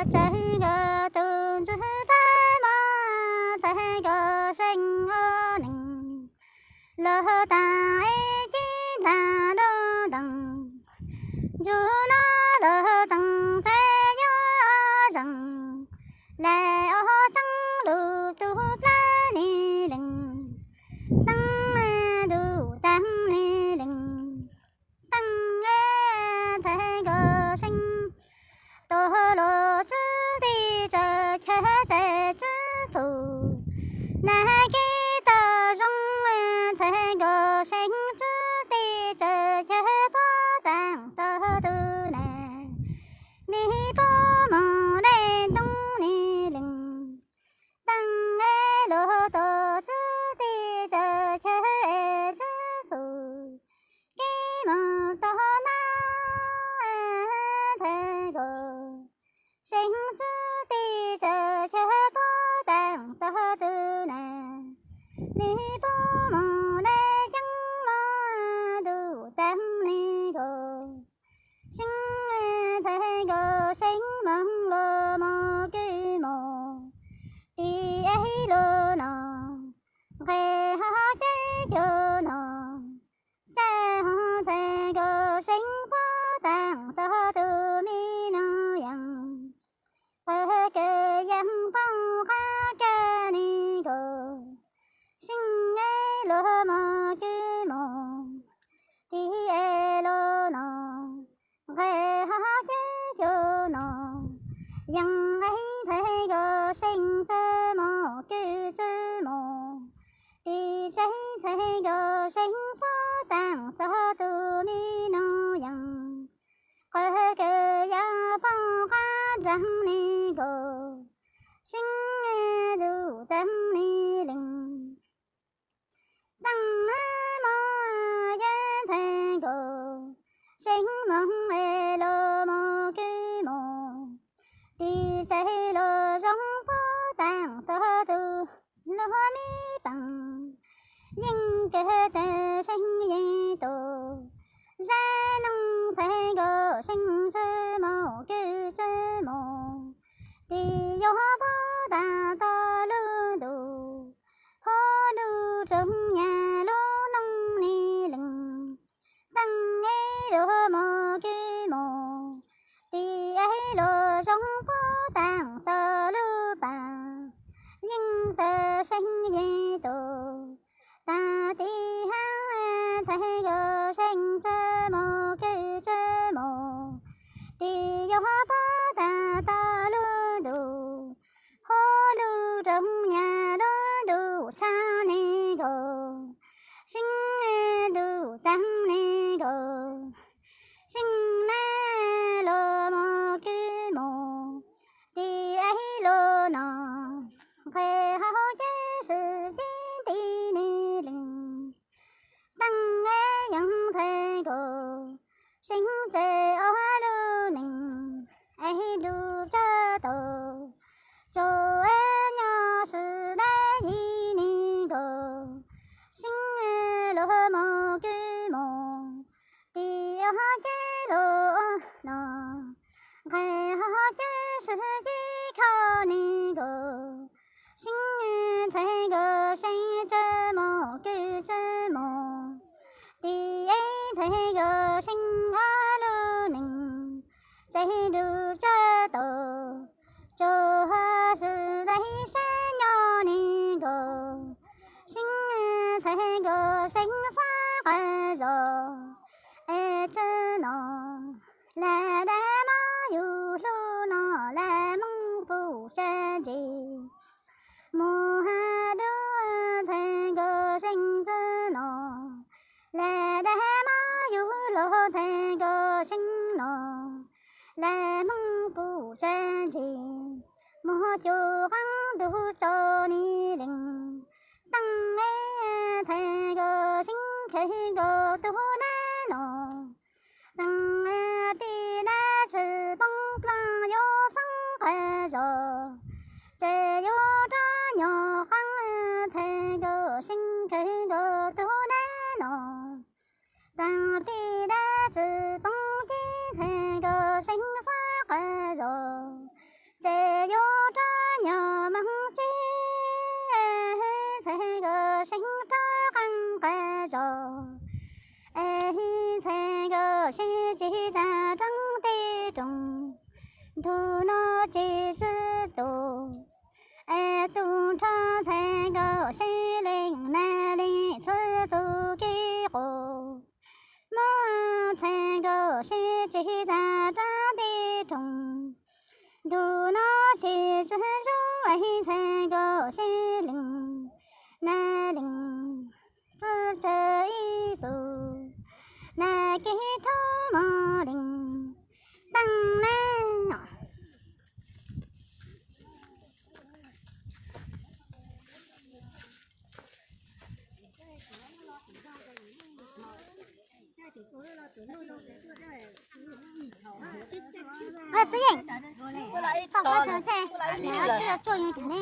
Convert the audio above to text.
Ntxhais nkawd tus ntsuj rab mos, ntxhais nkawd seej ob leeg, luag taag ib cib ntaag lub ntoos, ntsuj no luag teeg teb yuav zeeg, lawv ob tseeb lug tug plab nig leeg, teeb ntuj taag nig leeg. Teeb ntxhais nkawd seej, tug lug tswb tig tsaws chaw tsaws tswb txug, nag kib tau zoo, ntxhais nkawd seej tswb tig tsaws chaw puab taag tog tug nag, mej puab moog dej ntoo nig leeg. Teeb lug tug tswb tig tsaws chaw tswb txug, kib moog tog nag, ntxhais nkawd seej tswb tig tsaws chaw puab taag tog tug nag, mej puab moog dej ceeb moog ntuj taag nig nkawd. Seej ntxhais nkawd seej moog lug moog kws moog, tig ib lug no, nqes hov ceb cuag no, tsaam hov ntxhais nkawd seej puab taag tog tug mi nub yaas, qwg kws yaas poob qab kag nig nkawd. Seej lug moog kws moog, tig ib lug no, nqes hov ceb cuag no, yaas ib ntxhais nkawd seej tswb moog kws tswb moog, tig tsaam ntxhais nkawd seej puab taag tog tug mi nub yaas, qwg kws yaas poob qab nraag nig nkawd. Seej ntuj taag nig leeg. Teeb moog yog ntxhais nkawd seej moog es lug moog kws moog, tig tsaam lug zoo puab taag tog tug lug mi paag, yeej kawg tag seej yeej tug. Zab noog ntxhais nkawd seej tswb moog kws tswb moog, tig yuav puab taag tog lub ntuj, huv ntuj roog nyag lub noog nig leeg. Teeb ib lug moog kws moog, tig ib lug zoo puab taag tog lub paag, yeej tag seej yeej tug. Taag tig hab ntxhais nkawd seej tswb moog kws tswb moog, tig yuav puab taag tog lub ntuj, huv ntuj roog nyag lub ntuj tshab nig nkawd. Seej ntuj taag nig nkawd. Seej nab lug moog kws moog, tig ib lug no, nqes hauv ceb swm ceb nti nig leeg. Teeb ib yog ntxhais nkawd seej tseg ob lub neej, es du tsawg tau tsaug es nyob swm dab yig nig nkawd. Seej lug moog kws moog, tig hauv ceb lug no, nqes hauv ceb swm ceb kho nig nkawd. Seej ntxhais nkawd seej tswb moog kws tswb moog, tig ib ntxhais nkawd seej ob lub neej, tseg du tsawg tau tsaug swm dab sab nyob nig nkawd. Seej ntxhais nkawd seej xab qas zog, es tswb no, lam dab mob yug hlub no, lam moog pum tsa ntsis. Moog has dub ntxhais nkawd seej tswb no, lam dab mob yug hlub ntxhais nkawd seej no, lam moog pum tsa ntsis. Moog cuag qaab ntug tso nig leeg. Teeb ib ntxhais nkawd seej khaws nkawd tug nab no, teeb pib dab tsi poob plaag yuav xeeb qas zog, tseg yuav rov nyog qaab. Ntxhais nkawd seej khaws nkawd tug nab no, teeb pib dab tsi poob ceb ntxhais nkawd seej xeeb qas zog, Ces yuav rab nyuag moog tsev, ntxhais nkauj seeb rab qeej qas zog, es ntxhais nkauj seeb tsis tag roob teb roog, ntu no tsis sib tug, es tug nrho ntxhais nkauj seeb leej nag leej txhib tug kev qus. Muab ntxhais nkauj seeb tsis tag roob teb roog, ntu no tsis sib zub, es ntxhais nkauj seeb leej nag leej txhib tsa ib tug nag kev thoob mog leej teeb na. Ê, Txwv Yeej, tau qab xav se, tsuaj tsuaj yus cov ne.